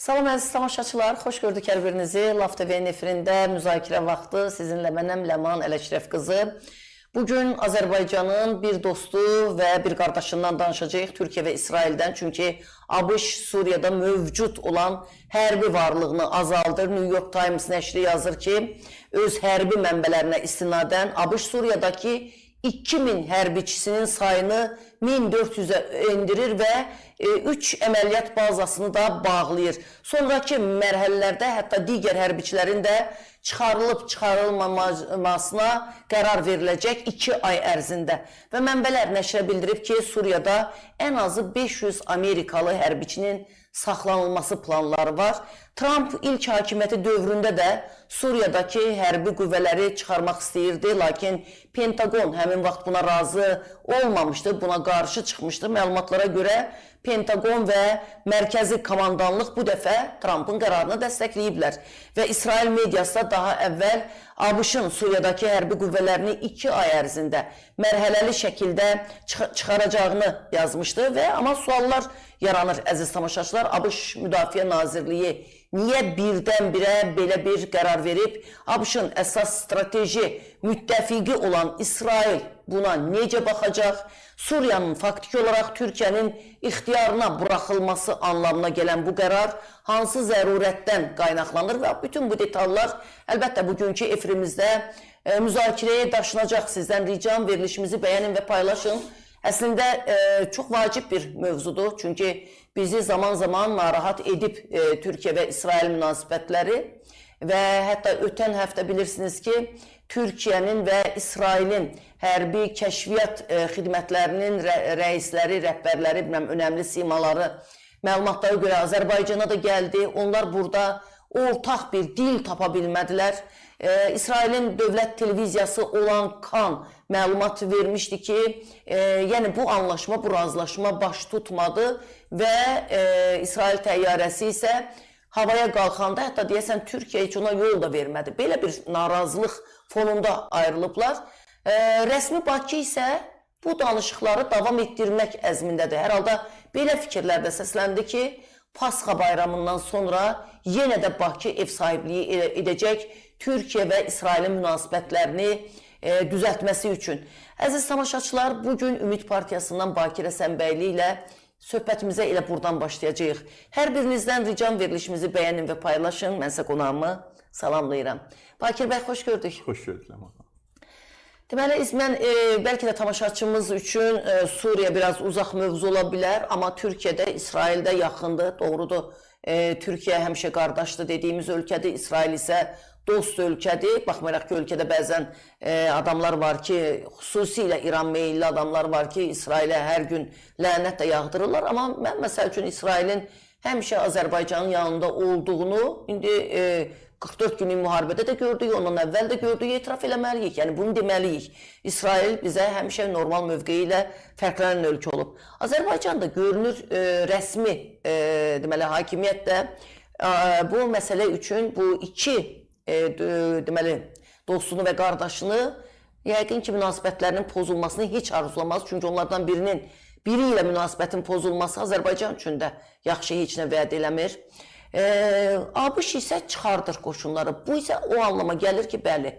Salam əziz tamaşaçılar, xoş gördük hər birinizi. LAF TV-nin efirində müzakirə vaxtı sizinlə mənəm Ləman Ələşrəf qızı. Bugün Azərbaycanın bir dostu və bir qardaşından danışacağıq, Türkiyə və İsraildən. Çünki ABŞ Suriyada mövcud olan hərbi varlığını azaldır. New York Times nəşri yazır ki, öz hərbi mənbələrinə istinadən ABŞ Suriyadakı 2000 hərbiçisinin sayını 1400-ə endirir və 3 əməliyyat bazasını da bağlayır. Sonrakı mərhələlərdə hətta digər hərbiçilərin də çıxarılıb çıxarılmamasına qərar veriləcək 2 ay ərzində. Və mənbələr nəşrə bildirib ki, Suriyada ən azı 500 Amerikalı hərbiçinin saxlanılması planları var. Tramp ilk hakimiyyəti dövründə də Suriyadakı hərbi qüvvələri çıxarmaq istəyirdi, lakin Pentagon həmin vaxt buna razı olmamışdı, buna qarşı çıxmışdı. Məlumatlara görə Pentagon və Mərkəzi Komandanlıq bu dəfə Trampın qərarını dəstəkləyiblər. Və İsrail mediası da daha əvvəl ABŞ-ın Suriyadakı hərbi qüvvələrini 2 ay ərzində mərhələli şəkildə çıxaracağını yazmışdı və amma suallar yaranır əziz tamaşaçılar. ABŞ Müdafiə Nazirliyi niyə birdən-birə belə bir qərar verib? ABŞ-ın əsas strateji müttəfiqi olan İsrail buna necə baxacaq? Suriyanın faktiki olaraq Türkiyənin ixtiyarına buraxılması anlamına gələn bu qərar hansı zərurətdən qaynaqlanır və bütün bu detallar əlbəttə bugünkü efirimizdə müzakirəyə daşınacaq. Sizdən ricam, verilişimizi bəyənin və paylaşın. Əslində çox vacib bir mövzudur. Çünki bizi zaman-zaman narahat edib Türkiyə və İsrail münasibətləri və hətta ötən həftə bilirsiniz ki, Türkiyənin və İsrailin hərbi kəşfiyyat xidmətlərinin rəisləri, rəhbərləri, bilməm, önəmli simaları məlumatlara görə Azərbaycana da gəldi. Onlar burada ortaq bir dil tapa bilmədilər. İsrailin dövlət televiziyası olan Kan məlumat vermişdi ki, yəni bu anlaşma, bu razılaşma baş tutmadı və İsrail təyyarəsi isə havaya qalxanda hətta deyəsən Türkiyə heç ona yol da vermədi. Belə bir narazılıq fonunda ayrılıblar. Rəsmi Bakı isə bu danışıqları davam etdirmək əzmindədir. Hər halda belə fikirlər də səsləndi ki, Pasxa bayramından sonra yenə də Bakı ev sahibliyi edəcək Türkiyə və İsrailin münasibətlərini düzəltməsi üçün. Əziz tamaşaçılar, bugün Ümid Partiyasından Bakir Həsənbəyli ilə söhbətimizə elə buradan başlayacağıq. Hər birinizdən ricam, verilişimizi bəyənin və paylaşın. Mən isə qonağımı salamlayıram. Bakir bəy, xoş gördük. Xoş gördük Ləman xanım. Deməli, mən bəlkə də tamaşaçımız üçün Suriya biraz uzaq mövzu ola bilər, amma Türkiyədə, İsraildə yaxındır. Doğrudur. Türkiyə həmişə qardaşdır dediyimiz ölkədir, İsrail isə dost ölkədir. Baxmayaraq ki, ölkədə bəzən adamlar var ki, xüsusilə İran meyilli adamlar var ki, İsrailə hər gün lənət də yağdırırlar. Amma mən məsəl üçün İsrailin həmişə Azərbaycanın yanında olduğunu indi 44 günlük müharibədə də gördük, ondan əvvəl də gördük, etiraf eləməliyik. Yəni bunu deməliyik. İsrail bizə həmişə normal mövqeyi ilə fərqlənən ölkə olub. Azərbaycan da görünür rəsmi deməli hakimiyyət də bu məsələ üçün bu iki deməli dostunu və qardaşını yəqin ki, münasibətlərinin pozulmasını heç arzulamaz. Çünki onlardan birinin biri ilə münasibətin pozulması Azərbaycan üçün də yaxşı heç nə vəd eləmir. ABŞ isə çıxardır qoşunları. Bu isə o anlama gəlir ki, bəli,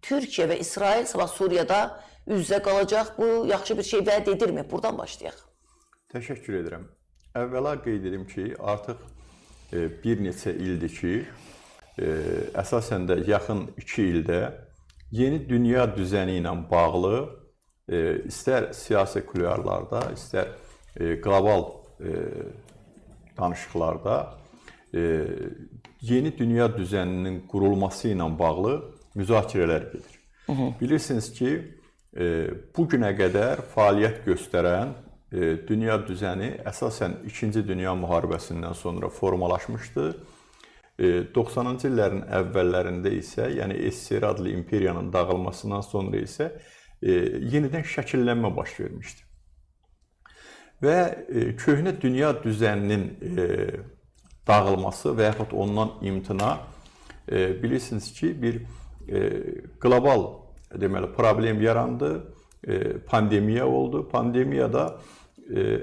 Türkiyə və İsrail sabah Suriyada üz-üzə qalacaq. Bu yaxşı bir şey vəd edirmi? Buradan başlayaq. Təşəkkür edirəm. Əvvəla qeyd edim ki, artıq bir neçə ildir ki, əsasən də yaxın 2 ildə yeni dünya düzəni ilə bağlı istər siyasi kulüarlarda, istər qlobal danışıqlarda yeni dünya düzəninin qurulması ilə bağlı müzakirələr gedir. Bilirsiniz ki, bu günə qədər fəaliyyət göstərən dünya düzəni əsasən 2-ci Dünya müharibəsindən sonra formalaşmışdı. 90-cı illərin əvvəllərində isə, yəni SSR adlı imperiyanın dağılmasından sonra isə yenidən şəkillənmə baş vermişdi. Və köhnə dünya düzəninin dağılması və yaxud ondan imtina bilirsiniz ki, bir qlobal deməli problem yarandı, pandemiya oldu. Pandemiyada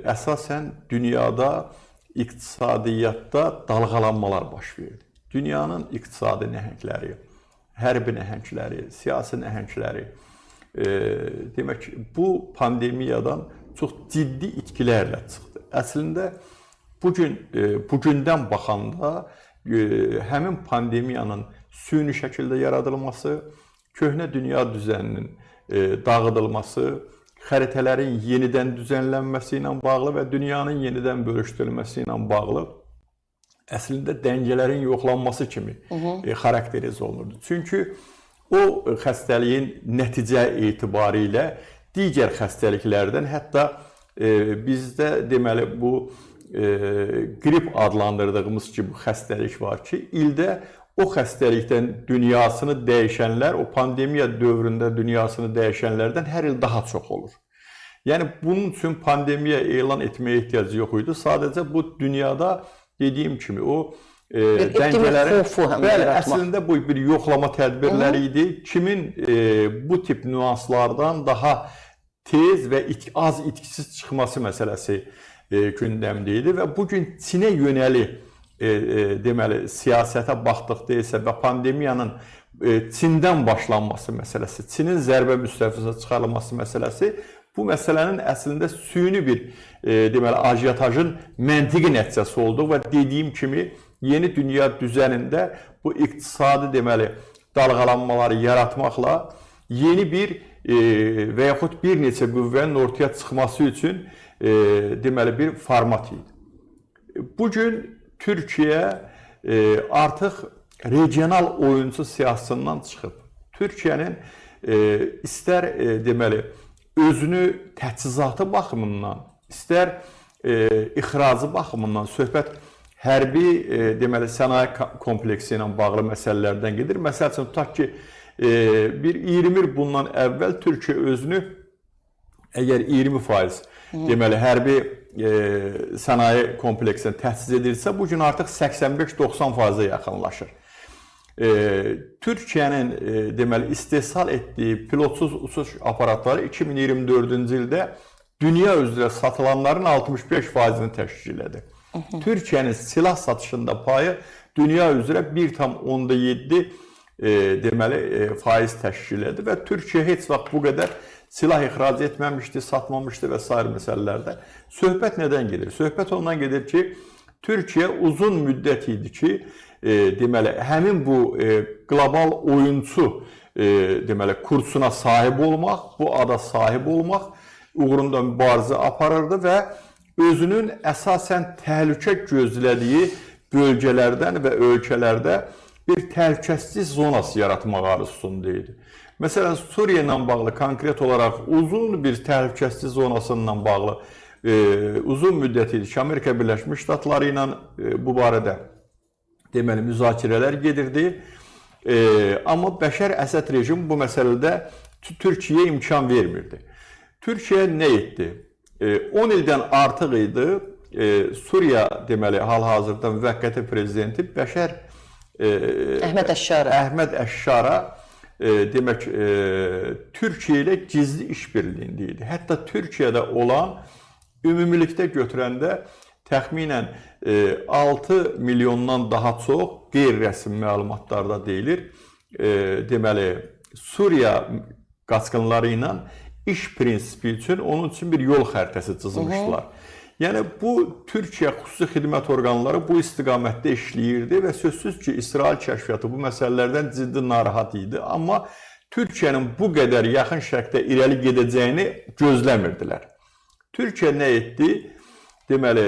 əsasən dünyada iqtisadiyyatda dalğalanmalar baş verdi. Dünyanın iqtisadi nəhəngləri, hərbi nəhəngləri, siyasi nəhəngləri, demək bu pandemiyadan çox ciddi itkilərlə çıxdı. Əslində bu gün bugündən baxanda həmin pandemiyanın süni şəkildə yaradılması, köhnə dünya düzəninin dağıdılması, xəritələrin yenidən düzənlənməsi ilə bağlı və dünyanın yenidən bölüşdürülməsi ilə bağlı əslində dəngələrin yoxlanması kimi xarakterizə olunurdu. Çünki o xəstəliyin nəticə etibarilə digər xəstəliklərdən, hətta bizdə deməli bu qrip adlandırdığımız ki, bu xəstəlik var ki, ildə o xəstəlikdən dünyasını dəyişənlər, o pandemiya dövründə dünyasını dəyişənlərdən hər il daha çox olur. Yəni bunun üçün pandemiya elan etməyə ehtiyac yox idi. Sadəcə bu dünyada dediyim kimi o dəngələrin bəli, əslində bu bir yoxlama tədbirləri idi. Kimin bu tip nüanslardan daha tez və az itkisiz çıxması məsələsi gündəmdə idi və bu gün Çinə yönəli deməli siyasətə baxdıqda isə və pandemiyanın Çindən başlanması məsələsi, Çinin zərbə müstəvisinə çıxarılması məsələsi bu məsələnin əslində süni bir deməli ajiotajın məntiqi nəticəsi oldu və dediyim kimi yeni dünya düzənində bu iqtisadi deməli dalğalanmaları yaratmaqla yeni bir və yaxud bir neçə qüvvənin ortaya çıxması üçün deməli bir format idi. Bu gün Türkiyə artıq regional oyunçu siyahısından çıxıb. Türkiyənin istər deməli özünü təchizatı baxımından, istər ixracı baxımından söhbət hərbi deməli sənaye kompleksi ilə bağlı məsələlərdən gedir. Məsəl üçün tutaq ki, bir 20 il bundan əvvəl Türkiyə özünü əgər 20% deməli hərbi sənaye kompleksinə təchiz edirsə, bu gün artıq 85-90%-ə yaxınlaşır. Türkiyənin deməli istehsal etdiyi pilotsuz uçuş aparatları 2024-cü ildə dünya üzrə satılanların 65%-ni təşkil elədi. Türkiyənin silah satışında payı dünya üzrə 1,7 deməli faiz təşkil elədi və Türkiyə heç vaxt bu qədər silah ixrac etməmişdi, satmamışdı və sair məsələlərdə. Söhbət nədən gedir? Söhbət ondan gedir ki, Türkiyə uzun müddət idi ki, deməli həmin bu qlobal oyunçu deməli kursuna sahib olmaq, bu ada sahib olmaq uğrunda mübarizə aparırdı və özünün əsasən təhlükə gözlədiyi bölgələrdən və ölkələrdə bir təhlükəsizlik zonası yaratmaq arzusunda idi. Məsələn, Suriya ilə bağlı konkret olaraq uzun bir təhlükəsizlik zonasından bağlı uzun müddət idi ki, Amerika Birləşmiş Ştatları ilə bu barədə deməli müzakirələr gedirdi. Amma Bəşər Əsəd rejimi bu məsələdə Türkiyəyə imkan vermirdi. Türkiyə nə etdi? 10 ildən artıq idi. Suriya deməli hal-hazırda müvəqqəti prezidenti Bəşər Əhməd Əşşara. Əhməd Əşşara demək Türkiyə ilə gizli işbirliyində idi. Hətta Türkiyədə olan ümumilikdə götürəndə təxminən 6 milyondan daha çox qeyri-rəsmi məlumatlarda deyilir. Deməli Suriya qaçqınları ilə iş prinsipi üçün onun üçün bir yol xəritəsi cızmışdılar. Yəni bu Türkiyə xüsusi xidmət orqanları bu istiqamətdə işləyirdi və sözsüz ki, İsrail kəşfiyyatı bu məsələlərdən ciddi narahat idi. Amma Türkiyənin bu qədər yaxın şərqdə irəli gedəcəyini gözləmirdilər. Türkiyə nə etdi? Deməli,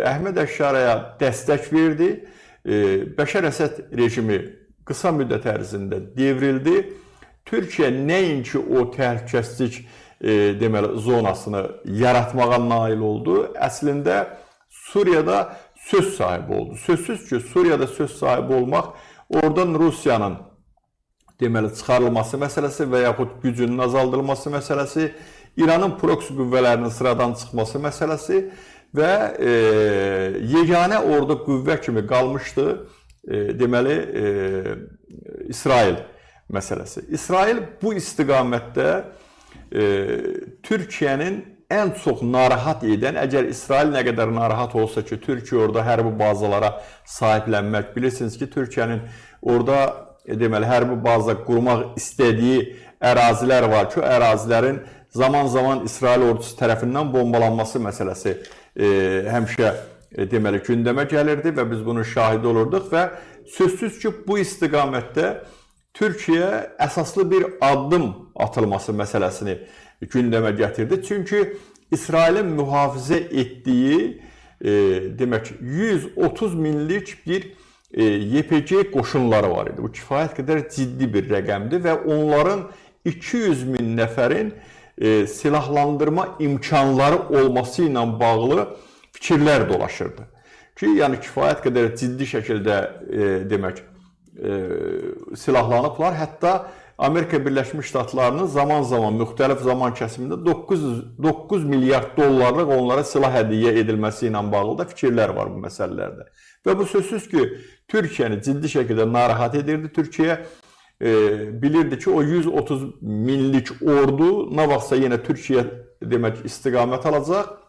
Əhməd Əşşaraya dəstək verdi. Bəşər Əsəd rejimi qısa müddət ərzində devrildi. Türkiyə nəinki o təhlükəsizlik deməli zonasını yaratmağa nail oldu. Əslində Suriyada söz sahibi oldu. Sözsüz ki, Suriyada söz sahibi olmaq oradan Rusiyanın deməli çıxarılması məsələsi və yaxud gücünün azaldılması məsələsi, İranın proksi qüvvələrinin sıradan çıxması məsələsi və yeganə orada qüvvə kimi qalmışdı deməli İsrail məsələsi. İsrail bu istiqamətdə Türkiyənin ən çox narahat edən, əgər İsrail nə qədər narahat olsa ki, Türkiyə orada hərbi bazalara sahiblənmək, bilirsiniz ki, Türkiyənin orada deməli hərbi baza qurmaq istədiyi ərazilər var ki, o ərazilərin zaman-zaman İsrail ordusu tərəfindən bombalanması məsələsi həmişə deməli gündəmə gəlirdi və biz bunun şahidi olurduq və sözsüz ki, bu istiqamətdə Türkiyə əsaslı bir addım atılması məsələsini gündəmə gətirdi. Çünki İsrailin mühafizə etdiyi demək 130 minlik bir YPG qoşunları var idi. Bu kifayət qədər ciddi bir rəqəmdir və onların 200 min nəfərin silahlandırma imkanları olması ilə bağlı fikirlər dolaşırdı. Ki, yəni kifayət qədər ciddi şəkildə demək silahlanıblar. Hətta Amerika Birləşmiş Ştatlarının zaman-zaman müxtəlif zaman kəsimində 9 milyard dollarlıq onlara silah hədiyyə edilməsi ilə bağlı da fikirlər var bu məsələlərdə. Və bu sözsüz ki, Türkiyəni ciddi şəkildə narahat edirdi. Türkiyə bilirdi ki, o 130 minlik ordu nə vaxtsa yenə Türkiyə demək istiqamət alacaq.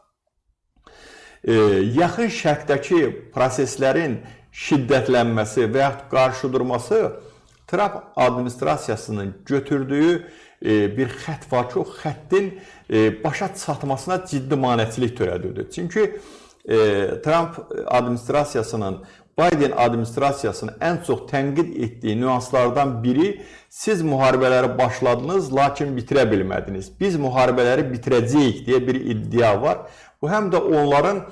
Yaxın Şərqdəki proseslərin şiddətlənməsi və yaxud qarşıdurması Tramp administrasiyasının götürdüyü bir xətt var ki, o xəttin başa çatmasına ciddi maneçilik törədirdi. Çünki Tramp administrasiyasının, Biden administrasiyasının ən çox tənqid etdiyi nüanslardan biri siz müharibələri başladınız, lakin bitirə bilmədiniz. Biz müharibələri bitirəcəyik deyə bir iddia var. Bu həm də onların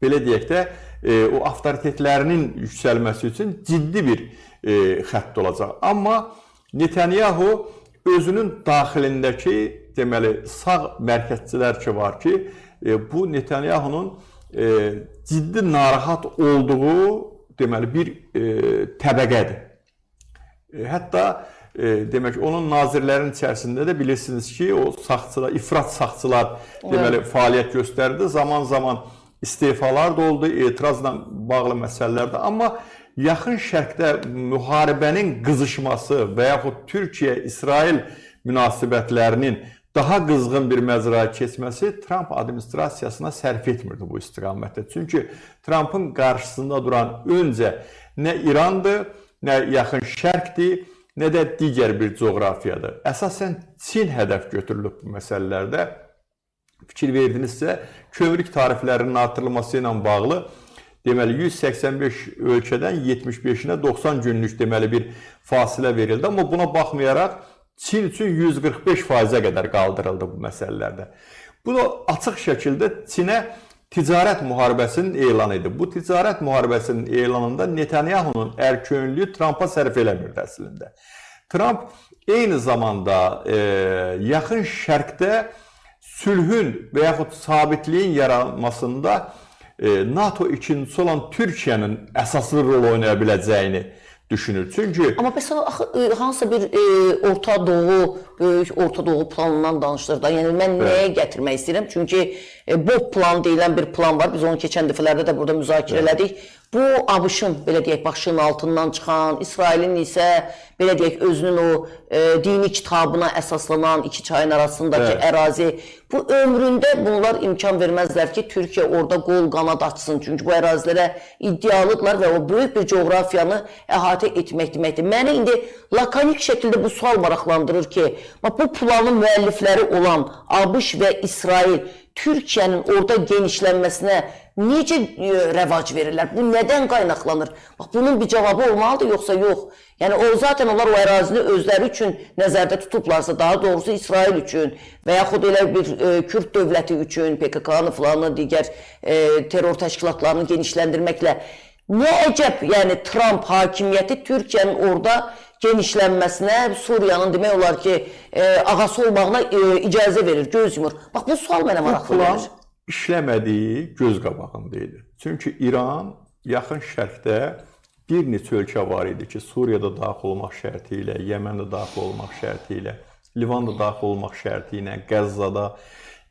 belə deyək də o avtoritetlərinin yüksəlməsi üçün ciddi bir xətt olacaq. Amma Netanyahu özünün daxilindəki deməli sağ mərkəzçilər ki var ki, bu Netanyahunun ciddi narahat olduğu deməli bir təbəqədir. Hətta demək onun nazirlərin içərisində də bilirsiniz ki, o sağçılar, ifrat sağçılar deməli fəaliyyət göstərdi. Zaman-zaman istefalar da oldu, etirazla bağlı məsələlər də. Amma Yaxın Şərqdə müharibənin qızışması və yaxud Türkiyə-İsrail münasibətlərinin daha qızğın bir məcraya keçməsi Tramp administrasiyasına sərf etmirdi bu istiqamətdə. Çünki Trampın qarşısında duran öncə nə İrandır, nə Yaxın Şərqdir, nə də digər bir coğrafiyadır. Əsasən Çin hədəf götürülüb bu məsələlərdə. Fikir verdinizsə, kömürlük tariflərinin artırılması ilə bağlı deməli 185 ölkədən 75-inə 90 günlük deməli bir fasilə verildi. Amma buna baxmayaraq Çin üçün 145%-ə qədər qaldırıldı bu məsələlərdə. Bu da açıq şəkildə Çinə ticarət müharibəsinin elanı idi. Bu ticarət müharibəsinin elanında Netanyahunun ərköyünlüyü Trampa sərf eləmirdi əslində. Tramp eyni zamanda Yaxın Şərqdə sülhün və yaxud sabitliyin yaranmasında NATO ikincisi olan Türkiyənin əsaslı rol oynaya biləcəyini düşünür. Çünki amma bəs axı hansısa bir Orta Doğu, böyük Orta Doğu planından danışılır da. Yəni mən nəyə gətirmək istəyirəm? Çünki BOP plan deyilən bir plan var. Biz onu keçən dəfələrdə də burada müzakirə elədik. Bu ABŞ-ın belə deyək başının altından çıxan, İsrailin isə belə deyək özünün o dini kitabına əsaslanan iki çayın arasındakı ərazi. Bu ömründə bunlar imkan verməzlər ki, Türkiyə orada qol qanad açsın. Çünki bu ərazilərə iddialıdırlar və o böyük bir coğrafiyanı əhatə etmək deməkdir. Məni indi lakonik şəkildə bu sual maraqlandırır ki, bax bu planın müəllifləri olan ABŞ və İsrail Türkiyənin orada genişlənməsinə necə rəvac verirlər? Bu nədən qaynaqlanır? Bax bunun bir cavabı olmalıdır yoxsa yox? Yəni o zaten onlar o ərazini özləri üçün nəzərdə tutublarsa, daha doğrusu İsrail üçün və yaxud elə bir Kürd dövləti üçün PKK-nı filanı digər terror təşkilatlarını genişləndirməklə nə əcəb, yəni Tramp hakimiyyəti Türkiyənin orada genişlənməsinə, Suriyanın demək olar ki, ağası olmağına icazə verir, göz yumur. Bax bu sual mənə maraqlı Bu plan işləmədiyi göz qabağında idi. Çünki İran Yaxın Şərqdə bir neçə ölkə var idi ki, Suriyada daxil olmaq şərti ilə, Yəməndə daxil olmaq şərti ilə, Livanda daxil olmaq şərti ilə, Qəzzada,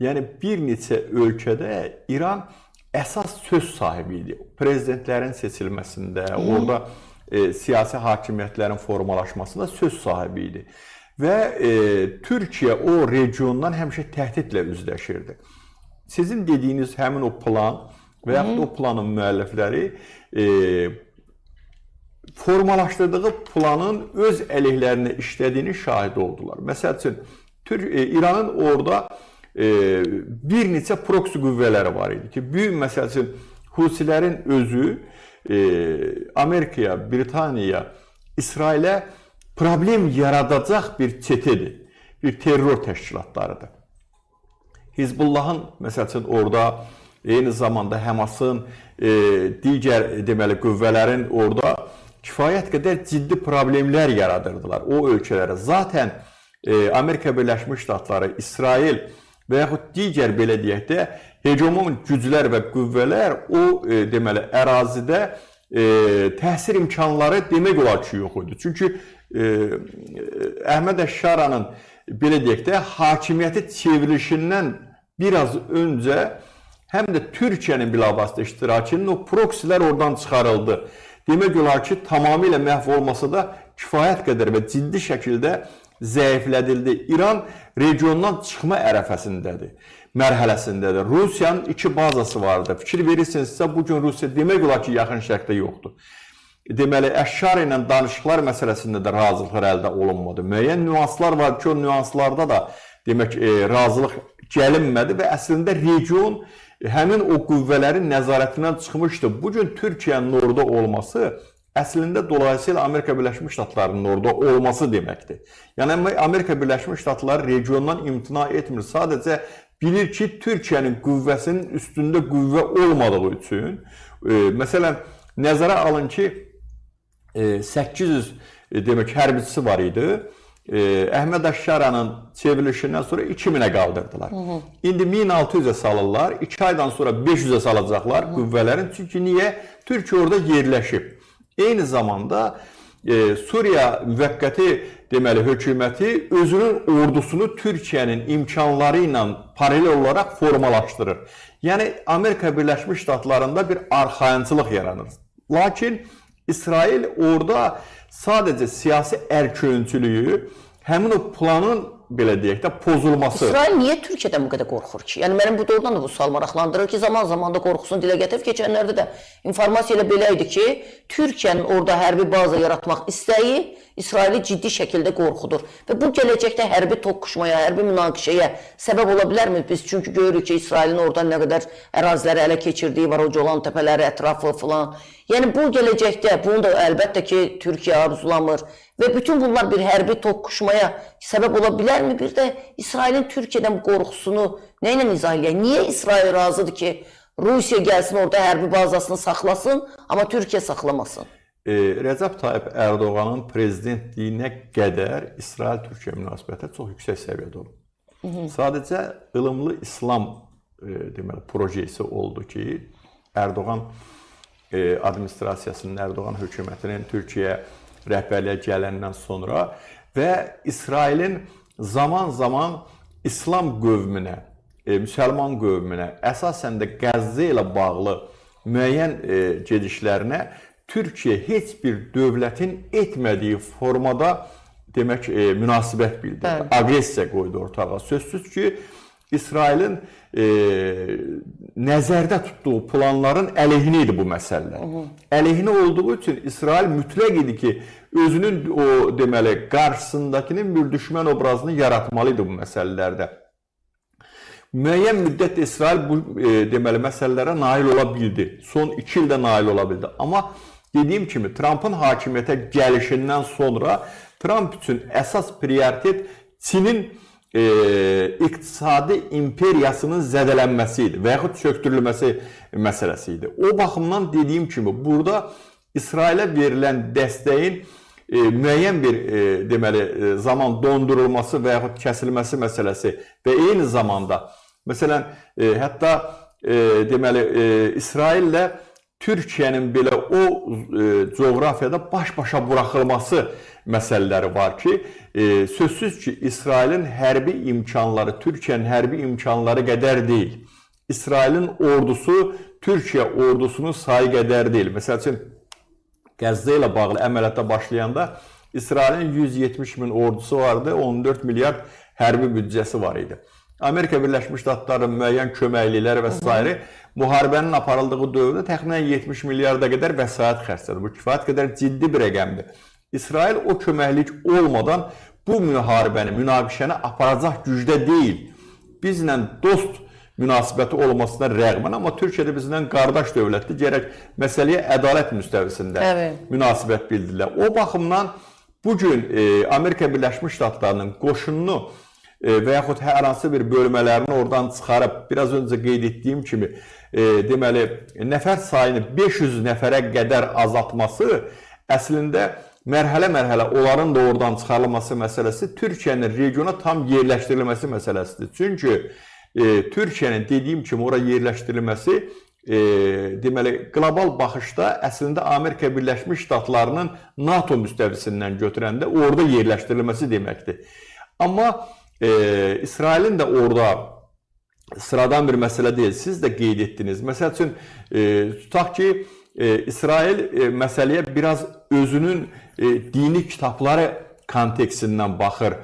yəni bir neçə ölkədə İran əsas söz sahibi idi. Prezidentlərin seçilməsində, orada siyasi hakimiyyətlərin formalaşmasında söz sahibi idi. Və Türkiyə o regiondan həmişə təhdidlə üzləşirdi. Sizin dediyiniz həmin o plan və yaxud o planın müəllifləri formalaşdırdığı planın öz əleyhlərinə işlədiyini şahid oldular. Məsəl üçün, İranın orada bir neçə proksi qüvvələri var idi ki, böyük məsəl üçün Husilərin özü Amerikaya, Britaniyaya, İsrailə problem yaradacaq bir çetədir, bir terror təşkilatlarıdır. Hizbullahın məsəl üçün orada eyni zamanda Həmasın, digər deməli qüvvələrin orada kifayət qədər ciddi problemlər yaradırdılar o ölkələrə. Zaten Amerika Birləşmiş Ştatları, İsrail və yaxud digər belə deyək də hegemon güclər və qüvvələr o deməli ərazidə təsir imkanları demək olar ki, yox idi. Çünki Əhməd Əş-Şaranın belə deyək də hakimiyyəti çevrilişindən biraz öncə həm də Türkiyənin bilavasitə iştirakının o proksilər oradan çıxarıldı. Demək olar ki, tamamilə məhv olmasa da kifayət qədər və ciddi şəkildə zəiflədildi. İran regiondan çıxma ərəfəsindədir, mərhələsindədir. Rusiyanın iki bazası vardı. Fikir verirsinizsə, bugün Rusiya demək olar ki, Yaxın Şərqdə yoxdur. Deməli, Əşşar ilə danışıqlar məsələsində də razılıqlar əldə olunmadı. Müəyyən nüanslar var ki, o nüanslarda da demək razılıq gəlinmədi və əslində region həmin o qüvvələrin nəzarətindən çıxmışdı. Bugün Türkiyənin orada olması əslində dolayısıyla Amerika Birləşmiş Ştatlarının orada olması deməkdir. Yəni Amerika Birləşmiş Ştatları regiondan imtina etmir. Sadəcə bilir ki, Türkiyənin qüvvəsinin üstündə qüvvə olmadığı üçün, məsələn, nəzərə alın ki, 800 demək hərbiçisi var idi. Əhməd Əş-Şaranın çevrilişindən sonra 2000-ə qaldırdılar. İndi 1600-ə salırlar, 2 aydan sonra 500-ə salacaqlar qüvvələrin. Çünki niyə? Türkiyə orada yerləşib. Eyni zamanda Suriya müvəqqəti deməli hökuməti özünün ordusunu Türkiyənin imkanları ilə paralel olaraq formalaşdırır. Yəni Amerika Birləşmiş Ştatlarında bir arxayınçılıq yaranır. Lakin İsrail orada sadəcə siyasi ərköyüncülüyü, həmin o planın belə deyək də pozulması. İsrail niyə Türkiyədən bu qədər qorxur ki? Yəni mənim bu doğrudan da bu sual maraqlandırır ki, zaman-zaman da qorxusunu dilə gətirib. Keçənlərdə də informasiya elə belə idi ki, Türkiyənin orada hərbi baza yaratmaq istəyi İsraili ciddi şəkildə qorxudur. Və bu gələcəkdə hərbi toqquşmaya, hərbi münaqişəyə səbəb ola bilərmi? Biz çünki görürük ki, İsrailin oradan nə qədər əraziləri ələ keçirdiyi var, o Colan təpələri ətrafı filan. Yəni bu gələcəkdə bunu da əlbəttə ki, Türkiyə arzulamır və bütün bunlar bir hərbi toqquşmaya səbəb ola bilərmi? Bir də İsrailin Türkiyədən qorxusunu nə ilə izah eləyək? Niyə İsrail razıdır ki, Rusiya gəlsin orada hərbi bazasını saxlasın, amma Türkiyə saxlamasın? Rəcəb Tayyip Ərdoğanın prezidentliyinə qədər İsrail-Türkiyə münasibətləri çox yüksək səviyyədə olub. Sadəcə ılımlı İslam deməli projesi oldu ki, Ərdoğan administrasiyasının, Ərdoğan hökumətinin Türkiyə rəhbərliyə gələndən sonra və İsrailin zaman-zaman İslam qövminə, müsəlman qövminə, əsasən də Qəzzə ilə bağlı müəyyən gedişlərinə Türkiyə heç bir dövlətin etmədiyi formada demək münasibət bildirdi. Bəli. Aqressiya qoydu ortağa. Sözsüz ki, İsrailin nəzərdə tutduğu planların əleyhinə idi bu məsələlər. Əleyhinə olduğu üçün İsrail mütləq idi ki, özünün o deməli qarşısındakının bir düşmən obrazını yaratmalı idi bu məsələlərdə. Müəyyən müddət İsrail bu deməli məsələlərə nail ola bildi. Son 2 ildə nail ola bildi. Amma dediyim kimi Trampın hakimiyyətə gəlişindən sonra Tramp üçün əsas prioritet Çinin iqtisadi imperiyasının zədələnməsi idi və yaxud çökdürülməsi məsələsi idi. O baxımdan dediyim kimi burada İsrailə verilən dəstəyin müəyyən bir deməli zaman dondurulması və yaxud kəsilməsi məsələsi və eyni zamanda məsələn hətta deməli İsraillə Türkiyənin belə o coğrafiyada baş-başa buraxılması məsələləri var ki, sözsüz ki, İsrailin hərbi imkanları Türkiyənin hərbi imkanları qədər deyil. İsrailin ordusu Türkiyə ordusunun sayı qədər deyil. Məsəl üçün Qəzzə ilə bağlı əməliyyata başlayanda İsrailin 170 min ordusu vardı, 14 milyard hərbi büdcəsi var idi. Amerika Birləşmiş Ştatlarının müəyyən köməklikləri və sairə müharibənin aparıldığı dövrdə təxminən 70 milyarda qədər vəsait xərclədi. Bu kifayət qədər ciddi bir rəqəmdir. İsrail o köməklik olmadan bu müharibəni, münaqişəni aparacaq gücdə deyil. Bizlə dost münasibəti olmasına rəğmən, amma Türkiyə də bizlə qardaş dövlətdir. Gərək məsələyə ədalət müstəvisində münasibət bildirilər. O baxımdan bu gün Amerika Birləşmiş Ştatlarının qoşununu və yaxud hər hansı bir bölmələrini oradan çıxarıb, biraz öncə qeyd etdiyim kimi, deməli, nəfər sayını 500 nəfərə qədər azaltması əslində mərhələ-mərhələ onların da oradan çıxarılması məsələsi Türkiyənin regiona tam yerləşdirilməsi məsələsidir. Çünki Türkiyənin dediyim kimi ora yerləşdirilməsi deməli, qlobal baxışda əslində Amerika Birləşmiş Ştatlarının NATO müstəvisindən götürəndə orada yerləşdirilməsi deməkdir. Amma İsrailin də orada sıradan bir məsələ deyil. Siz də qeyd etdiniz. Məsəl üçün, tutaq ki, İsrail məsələyə biraz özünün dini kitabları kontekstindən baxır.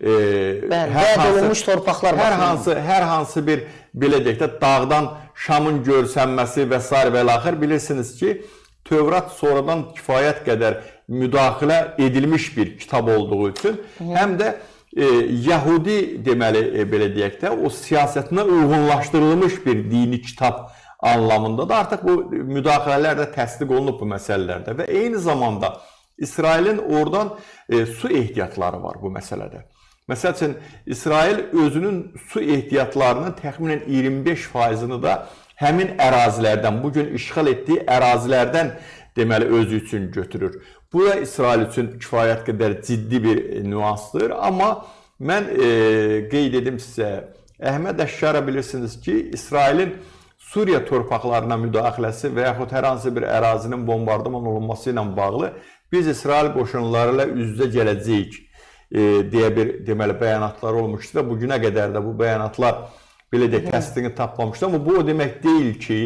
Bəli, vəd olunmuş torpaqlar hər hansı bir belə deyək də dağdan Şamın görsənməsi və sair və ilaxır, bilirsiniz ki, Tövrat sonradan kifayət qədər müdaxilə edilmiş bir kitab olduğu üçün həm də Yahudi deməli belə deyək də o siyasətinə uyğunlaşdırılmış bir dini kitab anlamında da artıq bu müdaxilələr də təsdiq olunub bu məsələlərdə və eyni zamanda İsrailin oradan su ehtiyatları var bu məsələdə. Məsəl üçün, İsrail özünün su ehtiyatlarının təxminən 25%-ni da həmin ərazilərdən, bugün işğal etdiyi ərazilərdən deməli özü üçün götürür. Bu da İsrail üçün kifayət qədər ciddi bir nüansdır. Amma mən qeyd edim sizə, Əhməd Əşşara bilirsiniz ki, İsrailin Suriya torpaqlarına müdaxiləsi və yaxud hər hansı bir ərazinin bombardıman olunması ilə bağlı biz İsrail qoşunları ilə üz-üzə gələcəyik deyə bir deməli bəyanatlar olmuşdu və bugünə qədər də bu bəyanatlar belə deyək təsdiqini tapmamışdı. Amma bu o demək deyil ki,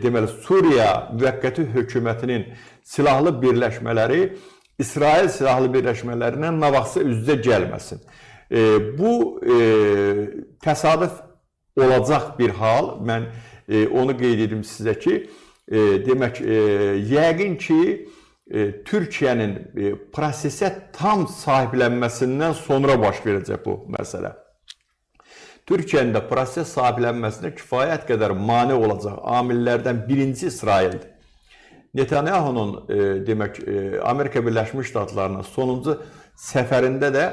deməli Suriya müvəqqəti hökumətinin silahlı birləşmələri İsrail silahlı birləşmələrindən nə vaxtsa üz-üzə gəlməsin. Bu təsadüf olacaq bir hal. Mən onu qeyd edim sizə ki, demək yəqin ki, Türkiyənin prosesə tam sahiblənməsindən sonra baş verəcək bu məsələ. Türkiyənin də proses sahiblənməsinə kifayət qədər mane olacaq amillərdən birinci İsraildir. Netanyahunun demək Amerika Birləşmiş Ştatlarına sonuncu səfərində də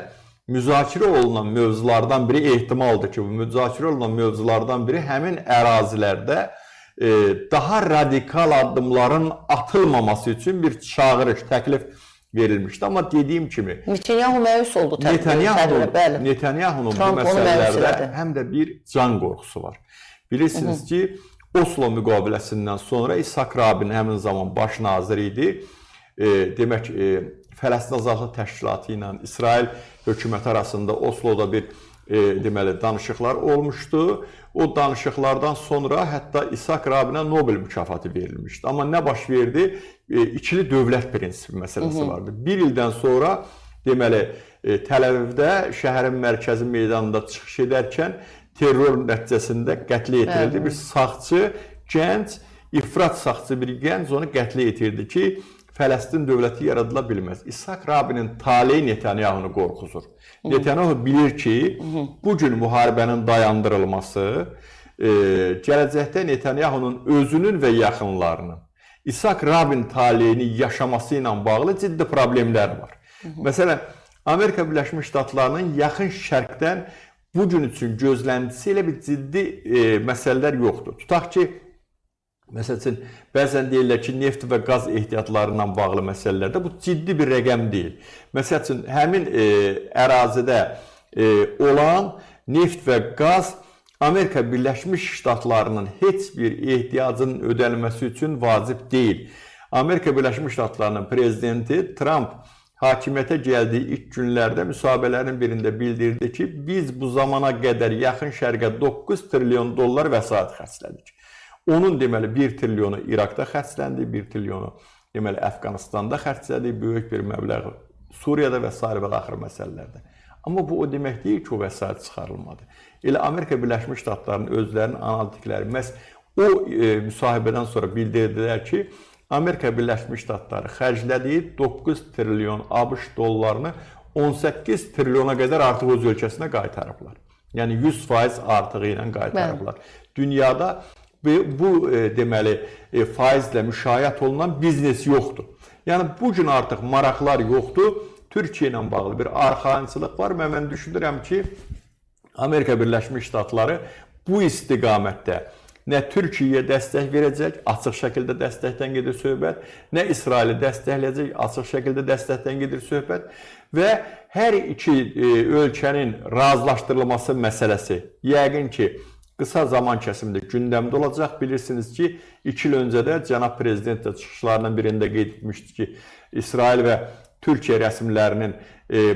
müzakirə olunan mövzulardan biri ehtimaldır ki, bu müzakirə olunan mövzulardan biri həmin ərazilərdə daha radikal addımların atılmaması üçün bir çağırış, təklif verilmişdi. Amma dediyim kimi Netanyahu məyus oldu. Netanyahunun bu məsələlərdə həm də bir can qorxusu var. Bilirsiniz ki, Oslo müqaviləsindən sonra İshak Rabin həmin zaman baş nazir idi. Demək, Fələstin Azadlıq Təşkilatı ilə İsrail hökuməti arasında Osloda bir deməli danışıqlar olmuşdu. O danışıqlardan sonra hətta İshak Rabinə Nobel mükafatı verilmişdi. Amma nə baş verdi? İkili dövlət prinsipi məsələsi vardı. Bir ildən sonra deməli Təl-Əvivdə şəhərin mərkəzi meydanında çıxış edərkən terror nəticəsində qətlə yetirildi. Bir sağçı, gənc, ifrat sağçı bir gənc onu qətlə yetirdi ki, Fələstin dövləti yaradıla bilməz. İshak Rabinin taleyi Netanyahunu qorxuzur. Netanyahu bilir ki, bu gün müharibənin dayandırılması gələcəkdə Netanyahunun özünün və yaxınlarının İshak Rabin taleyini yaşaması ilə bağlı ciddi problemlər var. Məsələn, Amerika Birləşmiş Ştatlarının Yaxın Şərqdən bu gün üçün gözləntisi elə bir ciddi məsələlər yoxdur. Tutaq ki, məsəl üçün, bəzən deyirlər ki, neft və qaz ehtiyatları ilə bağlı məsələlərdə bu ciddi bir rəqəm deyil. Məsəl üçün, həmin ərazidə olan neft və qaz Amerika Birləşmiş Ştatlarının heç bir ehtiyacının ödənilməsi üçün vacib deyil. Amerika Birləşmiş Ştatlarının prezidenti Tramp hakimiyyətə gəldiyi ilk günlərdə müsahibələrin birində bildirdi ki, biz bu zamana qədər Yaxın Şərqə 9 trilyon dollar vəsait xərclədik. Onun deməli 1 trilyonu İraqda xərcləndi, 1 trilyonu deməli Əfqanistanda xərclədi, böyük bir məbləğ Suriyada və sair və axır məsələlərdə. Amma bu o demək deyil ki, o vəsait çıxarılmadı. Elə Amerika Birləşmiş Ştatlarının özlərinin analitikləri məhz o müsahibədən sonra bildirdilər ki, Amerika Birləşmiş Ştatları xərclədiyi 9 trilyon ABŞ dollarını 18 trilyona qədər artıq öz ölkəsinə qaytarıblar. Yəni 100% artığı ilə qaytarıblar. Bəli. Dünyada bu deməli faizlə müşayiət olunan biznes yoxdur. Yəni bu gün artıq maraqlar yoxdur. Türkiyə ilə bağlı bir arxayınçılıq var və mən düşünürəm ki, Amerika Birləşmiş Ştatları bu istiqamətdə nə Türkiyəyə dəstək verəcək, açıq şəkildə dəstəkdən gedir söhbət, nə İsraili dəstəkləyəcək, açıq şəkildə dəstəkdən gedir söhbət və hər iki ölkənin razılaşdırılması məsələsi yəqin ki, qısa zaman kəsimində gündəmdə olacaq. Bilirsiniz ki, 2 il öncə də cənab prezident də çıxışlarının birində qeyd etmişdi ki, İsrail və Türkiyə rəsmilərinin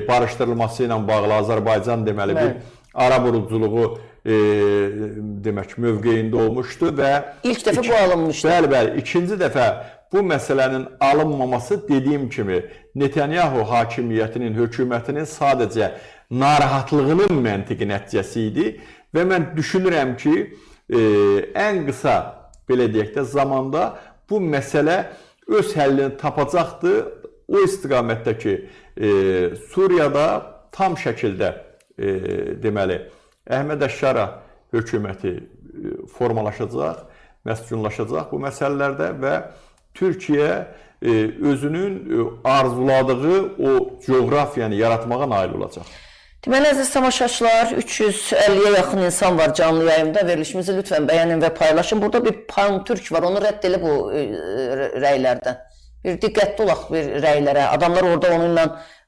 barışdırılması ilə bağlı Azərbaycan deməli bir arabuluculuğu demək mövqeyində olmuşdu və ilk dəfə bu alınmışdı. Bəli, bəli, ikinci dəfə bu məsələnin alınmaması dediyim kimi Netanyahu hakimiyyətinin, hökumətinin sadəcə narahatlığının məntiqi nəticəsi idi və mən düşünürəm ki, ən qısa belə deyək də zamanda bu məsələ öz həllini tapacaqdır. O istiqamətdə ki, Suriyada tam şəkildə deməli Əhməd Əşşara hökuməti formalaşacaq, məskunlaşacaq bu məsələlərdə və Türkiyə özünün arzuladığı o coğrafiyanı yaratmağa nail olacaq. Deməli, əziz tamaşaçılar, 350-yə yaxın insan var canlı yayımda. Verilişimizi lütfən bəyənin və paylaşın. Burada bir pan-türk var, onu rədd elə bu rəylərdən. Bir diqqətli olaq bir rəylərə. Adamlar orada onunla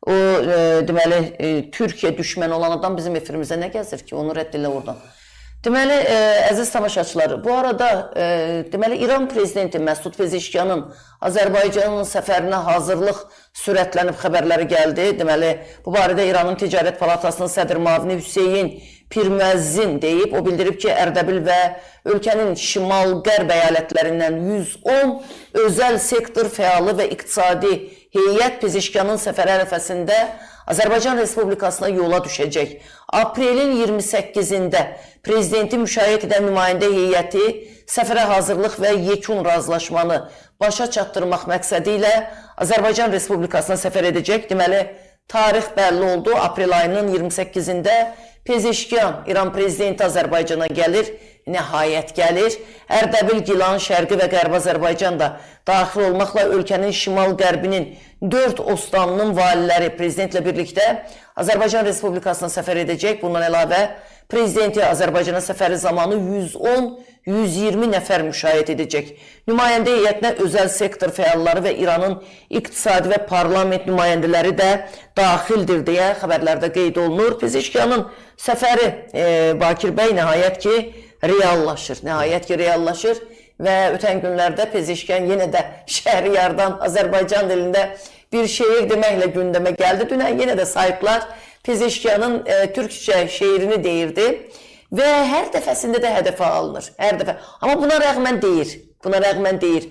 o deməli Türkiyə düşməni olan adam bizim efirimizə nə gəzir ki? Onu rədd elə oradan. Deməli, əziz tamaşaçılar, bu arada deməli İran prezidenti Məsud Pezeşkiyanın Azərbaycanın səfərinə hazırlıq sürətlənib xəbərləri gəldi. Deməli, bu barədə İranın Ticarət Palatasının sədr müavini Hüseyn Pirməzzin deyib. O bildirib ki, Ərdəbil və ölkənin şimal-qərb əyalətlərindən 110 özəl sektor fəalı və iqtisadi heyət Pezeşkiyanın səfəri ərəfəsində Azərbaycan Respublikasına yola düşəcək. Aprelin 28-də prezidenti müşayiət edən nümayəndə heyəti səfərə hazırlıq və yekun razılaşmanı başa çatdırmaq məqsədi ilə Azərbaycan Respublikasına səfər edəcək. Deməli, tarix bəlli oldu. Aprel ayının 28-də Pezeşkiyan, İran prezidenti Azərbaycana gəlir, nəhayət gəlir. Ərdəbil, Gilan, Şərqi və Qərbi Azərbaycan da daxil olmaqla ölkənin şimal-qərbinin 4 ostanının valiləri prezidentlə birlikdə Azərbaycan Respublikasına səfər edəcək. Bundan əlavə, prezidenti Azərbaycana səfəri zamanı 110-120 nəfər müşayiət edəcək. Nümayəndə heyətinə özəl sektor fəalları və İranın iqtisadi və parlament nümayəndələri də daxildir deyə xəbərlərdə qeyd olunur. Pezeşkiyanın səfəri Bakir bəy nəhayət ki reallaşır. Nəhayət ki reallaşır və ötən günlərdə Pezeşkiyan yenə də Şəhriyardan Azərbaycan dilində bir şeir deməklə gündəmə gəldi. Dünən yenə də saytlar Pezeşkiyanın türkcə şeirini deyirdi və hər dəfəsində də hədəfə alınır. Hər dəfə. Amma buna rəğmən deyir. Buna rəğmən deyir.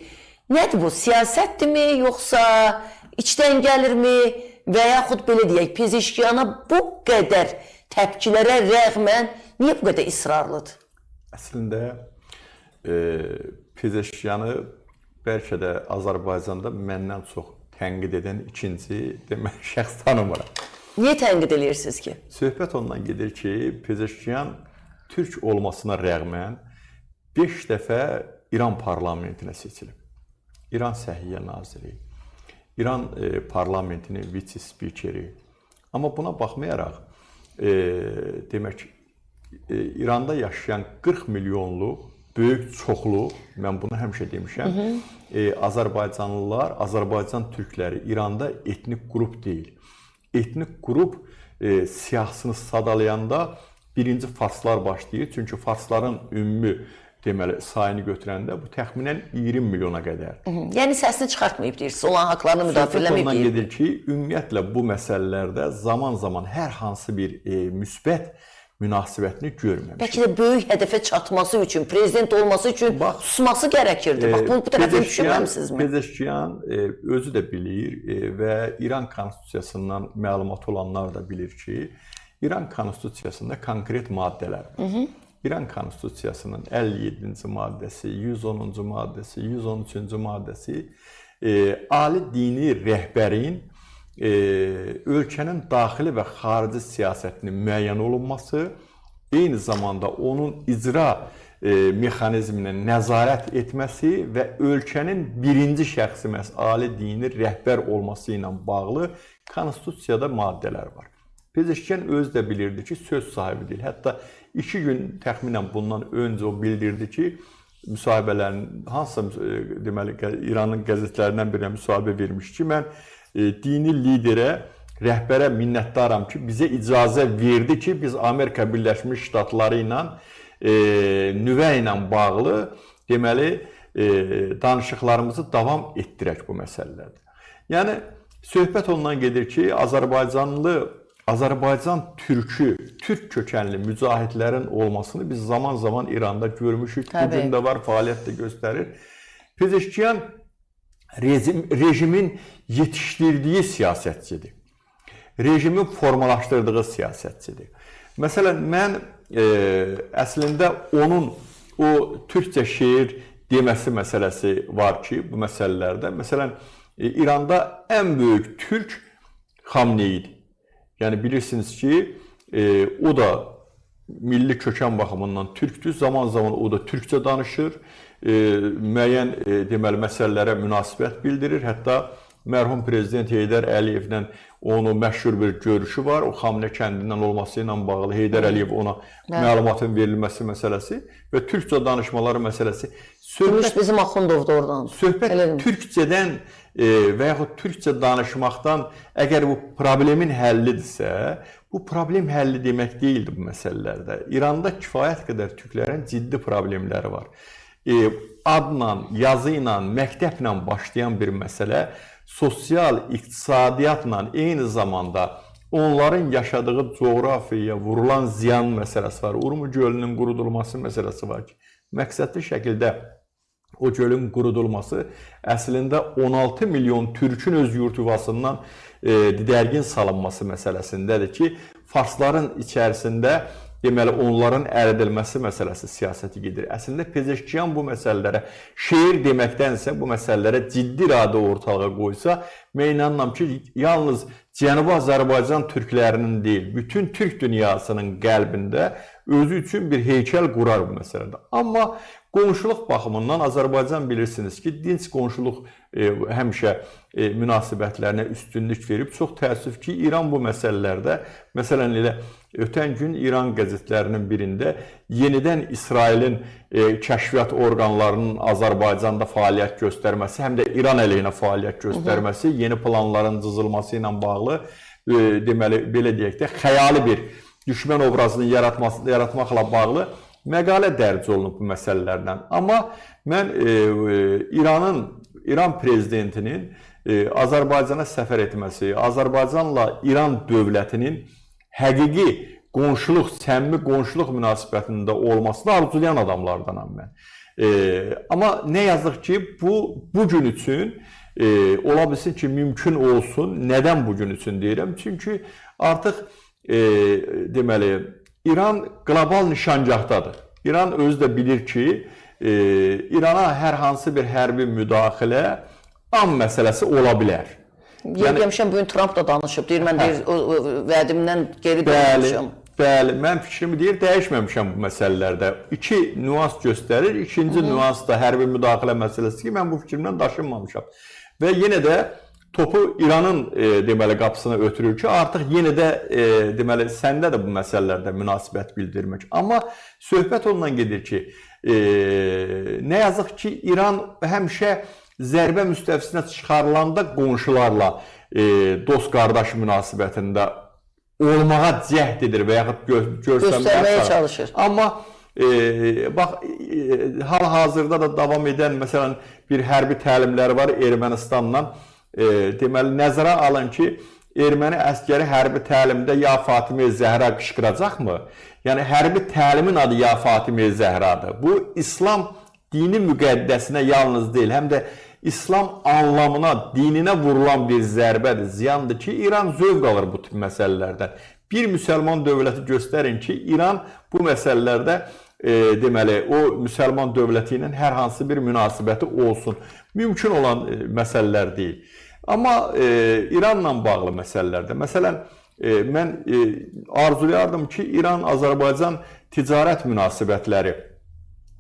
Nədir bu? Siyasətdirmi, yoxsa içdən gəlirmi və yaxud belə deyək, Pezeşkiyana bu qədər təpkilərə rəğmən niyə bu qədər israrlıdır? Əslində Pezeşkiyanı bəlkə də Azərbaycanda məndən çox tənqid edən ikinci demək şəxs tanımıram. Niyə tənqid eləyirsiniz ki? Söhbət ondan gedir ki, Pezeşkiyan türk olmasına rəğmən 5 dəfə İran parlamentinə seçilib. İran Səhiyyə naziri, İran parlamentinin vitse-spikeri. Amma buna baxmayaraq, demək, İranda yaşayan 40 milyonluq böyük çoxluq, mən bunu həmişə demişəm, Azərbaycanlılar, Azərbaycan türkləri İranda etnik qrup deyil. Etnik qrup siyahısını sadalayanda birinci farslar başlayır. Çünki farsların ümumi deməli sayını götürəndə bu təxminən 20 milyona qədərdir. Yəni səsini çıxartmayıb deyirsiniz, olan haqlarını müdafiə eləməyib deyir. Ondan gedir ki, ümumiyyətlə bu məsələlərdə zaman-zaman hər hansı bir müsbət münasibətini görməmişik. Bəlkə də böyük hədəfə çatması üçün, prezident olması üçün Bax, susması gərəkirdi. Bax, bu tərəfini düşünməmisinizmi? Pezeşkiyan özü də bilir və İran konstitusiyasından məlumat olanlar da bilir ki, İran konstitusiyasında konkret maddələr var. İran konstitusiyasının 57-ci maddəsi, 110-cu maddəsi, 113-cü maddəsi ali dini rəhbərin ölkənin daxili və xarici siyasətinin müəyyən olunması, eyni zamanda onun icra mexanizminə nəzarət etməsi və ölkənin birinci şəxsi məhz ali dini rəhbər olması ilə bağlı konstitusiyada maddələr var. Pezeşkiyan özü də bilirdi ki, söz sahibi deyil. Hətta 2 gün təxminən bundan öncə o bildirdi ki, müsahibələrin hansısa deməli İranın qəzetlərindən birinə müsahibə vermiş ki, mən dini liderə, rəhbərə minnətdaram ki, bizə icazə verdi ki, biz Amerika Birləşmiş Ştatları ilə nüvə ilə bağlı deməli danışıqlarımızı davam etdirək bu məsələlərdə. Yəni söhbət ondan gedir ki, Azərbaycan türkü, türk kökənli mücahidlərin olmasını biz zaman-zaman İranda görmüşük. Təbii. Bu gün də var, fəaliyyət də göstərir. Pezeşkiyan rejimin yetişdirdiyi siyasətçidir. Rejimin formalaşdırdığı siyasətçidir. Məsələn, mən əslində onun o türkcə şeir deməsi məsələsi var ki, bu məsələlərdə. Məsələn, İranda ən böyük türk Xamneyidir. Yəni bilirsiniz ki, o da milli kökən baxımından türkdür. Zaman-zaman o da türkcə danışır, müəyyən deməli məsələlərə münasibət bildirir. Hətta mərhum prezident Heydər Əliyevlə onun məşhur bir görüşü var. O Xamne kəndindən olması ilə bağlı Heydər Əliyev ona məlumatın verilməsi məsələsi və türkcə danışmaları məsələsi. Gümüş bizim Axundov da oradan. Söhbət türkcədən və yaxud türkcə danışmaqdan əgər bu problemin həllidirsə, bu problem həlli demək deyildi bu məsələlərdə. İranda kifayət qədər türklərin ciddi problemləri var. Adla, yazı ilə, məktəblə başlayan bir məsələ sosial, iqtisadiyyatla eyni zamanda onların yaşadığı coğrafiyaya vurulan ziyan məsələsi var. Urmu gölünün qurudulması məsələsi var ki, məqsədli şəkildə o gölün qurudulması əslində 16 milyon türkün öz yurt yuvasından didərgin salınması məsələsindədir ki, farsların içərisində deməli onların əridilməsi məsələsi siyasəti gedir. Əslində Pezeşkiyan bu məsələlərə şeir deməkdənsə bu məsələlərə ciddi iradə ortalığa qoysa, mən inanıram ki, yalnız Cənubi Azərbaycan türklərinin deyil, bütün türk dünyasının qəlbində özü üçün bir heykəl qurar bu məsələdə. Amma qonşuluq baxımından Azərbaycan bilirsiniz ki, dinc qonşuluq həmişə münasibətlərinə üstünlük verib. Çox təəssüf ki, İran bu məsələlərdə, məsələn elə ötən gün İran qəzetlərinin birində yenidən İsrailin kəşfiyyat orqanlarının Azərbaycanda fəaliyyət göstərməsi, həm də İran əleyhinə fəaliyyət göstərməsi, yeni planların cızılması ilə bağlı deməli belə deyək də xəyali bir düşmən obrazını yaratmaqla bağlı məqalə dərc olunub bu məsələlərdən. Amma mən İran prezidentinin Azərbaycana səfər etməsi, Azərbaycanla İran dövlətinin həqiqi qonşuluq, səmimi qonşuluq münasibətində olmasını arzulayan adamlardanam mən. Amma nə yazıq ki, bu bu gün üçün ola bilsin ki, mümkün olsun. Nədən bu gün üçün deyirəm? Çünki artıq deməli İran qlobal nişangahdadır. İran özü də bilir ki, İrana hər hansı bir hərbi müdaxilə an məsələsi ola bilər. Yəni demişəm bu gün Tramp da danışıb, deyir mən deyir o vədimdən geri dönmüşəm. Bəli, mən fikrimi deyir dəyişməmişəm bu məsələlərdə. İki nüans göstərir. İkinci nüans da hərbi müdaxilə məsələsi ki, mən bu fikrimdən daşınmamışam. Və yenə də topu İranın deməli qapısına ötürür ki, artıq yenə də deməli səndə də bu məsələlərdə münasibət bildirmək. Amma söhbət ondan gedir ki, nə yazıq ki, İran həmişə zərbə müstəvisinə çıxarılanda qonşularla dost qardaş münasibətində olmağa cəhd edir və yaxud göstərməyə çalışır. Amma bax hal-hazırda da davam edən məsələn bir hərbi təlimləri var Ermənistanla. Deməli nəzərə alın ki, erməni əskəri hərbi təlimdə ya Fatimə Zəhra qışqıracaqmı, Yəni hərbi təlimin adı Ya Fatimə Zəhradır. Bu İslam dini müqəddəsinə yalnız deyil, həm də İslam anlamına, dininə vurulan bir zərbədir, ziyandır ki, İran zövq alır bu tip məsələlərdən. Bir müsəlman dövləti göstərin ki, İran bu məsələlərdə deməli o müsəlman dövləti ilə hər hansı bir münasibəti olsun. Mümkün olan məsələlər deyil. Amma İranla bağlı məsələlərdə, məsələn, mən arzulayardım ki, İran-Azərbaycan ticarət münasibətləri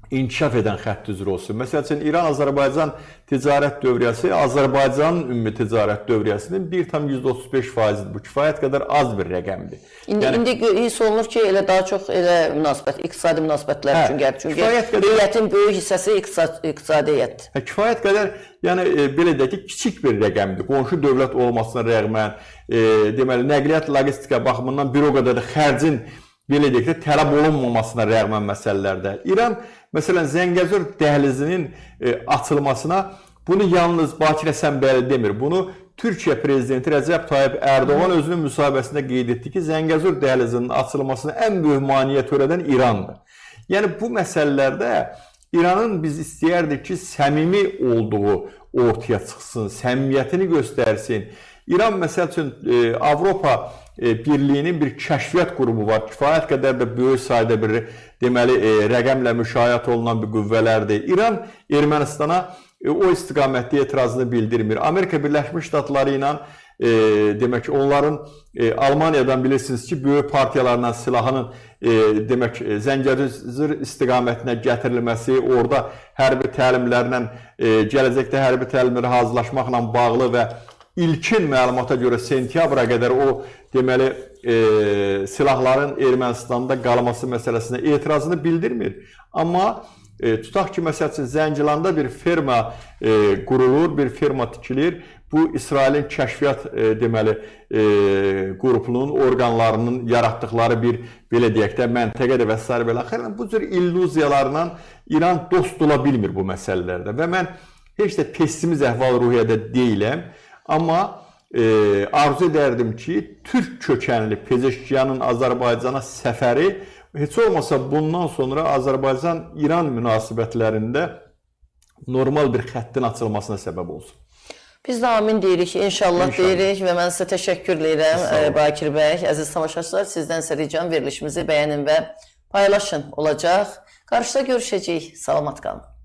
inkişaf edən xətt üzrə olsun. Məsəl üçün İran-Azərbaycan ticarət dövriyyəsi Azərbaycanın ümumi ticarət dövriyyəsinin 1,35%-dir. Bu kifayət qədər az bir rəqəmdir. İndi hiss olunur ki, elə daha çox elə münasibət, iqtisadi münasibətlər üçün gəlib. Çünki kifayət qədər heyətin böyük hissəsi iqtisadi heyətdir. Kifayət qədər, yəni belə deyək ki, kiçik bir rəqəmdir. Qonşu dövlət olmasına rəğmən, deməli nəqliyyat logistika baxımından bir o qədər də xərcin belə deyək də tələb olunmamasına rəğmən məsələlərdə. İran məsələn Zəngəzur dəhlizinin açılmasına bunu yalnız Bakir Həsənbəyli demir. Bunu Türkiyə prezidenti Rəcəb Tayyip Ərdoğan özünün müsahibəsində qeyd etdi ki, Zəngəzur dəhlizinin açılmasına ən böyük maneə törədən İrandır. Yəni bu məsələlərdə İranın biz istəyərdik ki, səmimi olduğu ortaya çıxsın, səmimiyyətini göstərsin. İran məsəl üçün Avropa Birliyinin bir kəşfiyyat qrupu var. Kifayət qədər də böyük sayda bir deməli rəqəmlə müşayiət olunan bir qüvvələrdir. İran Ermənistana o istiqamətdə etirazını bildirmir. Amerika Birləşmiş Ştatları ilə demək onların Almaniyadan bilirsiniz ki, böyük partiyalarla silahının demək Zəngəzur istiqamətinə gətirilməsi, orada hərbi təlimlərlə gələcəkdə hərbi təlimlərə hazırlaşmaqla bağlı və ilkin məlumata görə sentyabra qədər o deməli silahların Ermənistanda qalması məsələsinə etirazını bildirmir. Amma tutaq ki, məsəl üçün Zəncilanda bir ferma qurulur, bir ferma tikilir. Bu İsrailin kəşfiyyat deməli qrupunun, orqanlarının yaratdıqları bir belə deyək də məntəqədir və sair belə. Xeyr, bu cür illüziyalarla İran dost ola bilmir bu məsələlərdə və mən heç də pessimist əhval-ruhiyyədə deyiləm. Amma arzu edərdim ki, türk kökənli Pezeşkiyanın Azərbaycana səfəri heç olmasa bundan sonra Azərbaycan-İran münasibətlərində normal bir xəttin açılmasına səbəb olsun. Biz də amin deyirik, inşallah, İnşallah deyirik və mən sizə təşəkkür edirəm Bakir bəy. Əziz tamaşaçılar, sizdən isə ricam verilişimizi bəyənin və paylaşın olacaq. Qarşıda görüşəcəyik. Salamat qalın.